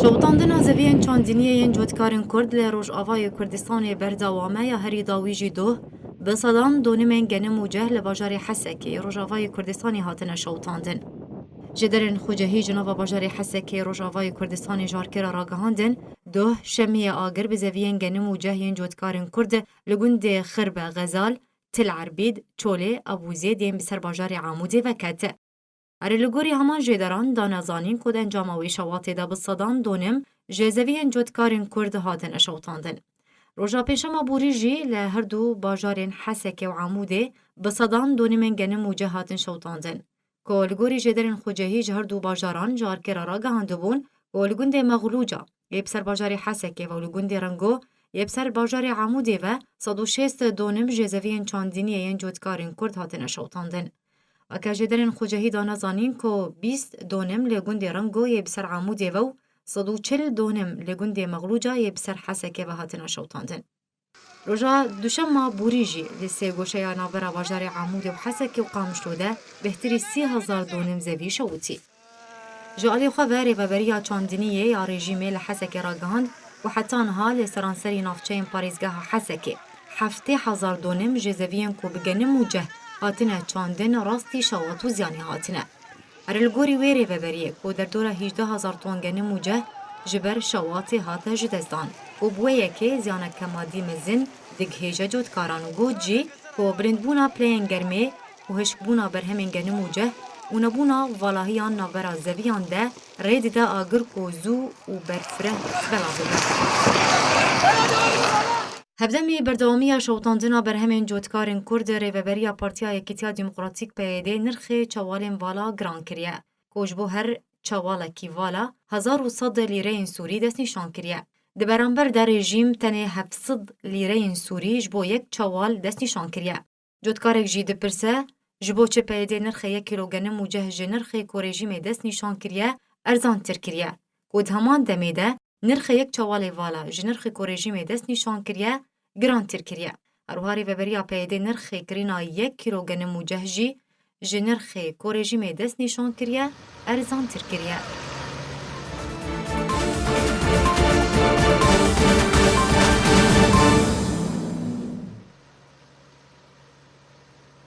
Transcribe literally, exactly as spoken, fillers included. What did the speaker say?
Şewitandina zeviyên çandiniyê yên cotkarên Kurd li Rojavayê Kurdistanê berdewam e ya herî dawî jî doh bi sedan donimên genim û ceh li bajarê Hesekê yê Rojavayê Kurdistanê hatine şewitandin. Jêderên xwecehî ji nava bajarê Hesekê yê Rojavayê Kurdistanê ji Arkê re ragihandin, doh şemiyê agir bi zeviyên genim û ceh yên cotkarên Kurd li gundê Xirbe, Xezal, Til Erbîd, Çolê, Ebûzêd yên bi ser bajarê Amûdê veket. Erê, li gorî heman jêderan dane zanîn ku di encama wê şewatê de bi sedan donim ji zeviyên cotkarên Kurd hatine şewitandin. Roja pêşema borî jî li her du bajarên Hesekê û Amûdê bi sedan donimên genim û ceh hatin şewitandin. Ku li gorî jêderên xwecehî ji her du bajaran ji Arkê re ragihandibûn ku li gundê Mexlûca yê bi ser bajarê Hesekê ve û li gundê Rengo yê bi ser bajarê Amûdê ve sed û şêst donim ji zeviyên çandiniyê yên cotkarên Kurd hatine şewitandin. Eke jêderên xwecehî dane zanîn ku bîst donim li gundê Rengo yê bi ser Amûdê ve û sed û çil donim li gundê Mexlûca yê bi ser Hesekê ve hatine şewitandin. Roja duşema borî jî li sê goşeya navbera bajarê Amûdê û Hesekê û Qamişlo de bêhtirî sî hezar donim zevî şewitî. Ji alî xwe ve Rêveberiya Çandiniyê ya rejîmê li Hesekê ragihand ku heta niha li seranserî navçeyên parêzgeha Hesekê heftê hezar donim ji zeviyên ku bi genim û ceh hatine çandin rastî şewat û ziyanî hatine. Her li gorî wê rêveberiyê ku derdora hejdeh hezar ton genim û ceh ji ber şewatê hate ji dest dan û bi wê yekê ziyaneke madî mezin digihêje cotkaran û got jî ku bilindbûna pileyên germê û hişkbûna berhemên genim û ceh û nebûna valahiyan navbera zeviyan de rê dide agir ku zû û berfireh belav bibe. Hevdemî berdewamiya şewitandina berhemên cotkarên Kurd, rêveberiya Partiya Yekîtiya Demokratîk P Y D nirxê çewalên vala giran kiriye, ku ji bo her çewalekî vala hezar û sed lîreyên Sûrî destnîşan kiriye. Di beramber de rejîm tenê heft sed lîreyên Sûrî ji bo yek çewal destnîşan kiriye. Cotkarek jî dipirse, ji bo çi P Y D nirxê yek kîlo genim û ceh ji nirxê ku rejîmê destnîşan kiriye, erzantir kiriye, ku di heman demê de nirxê yek çewalê vala ji nirxê ku rejîmê destnîşan kiriye, girantir kiriye. Her wiha rêveberiya P Y D nirxê kirîna yek kîlo genim û ceh jî ji nirxê ku rejîmê destnîşan kiriye, erzantir kiriye.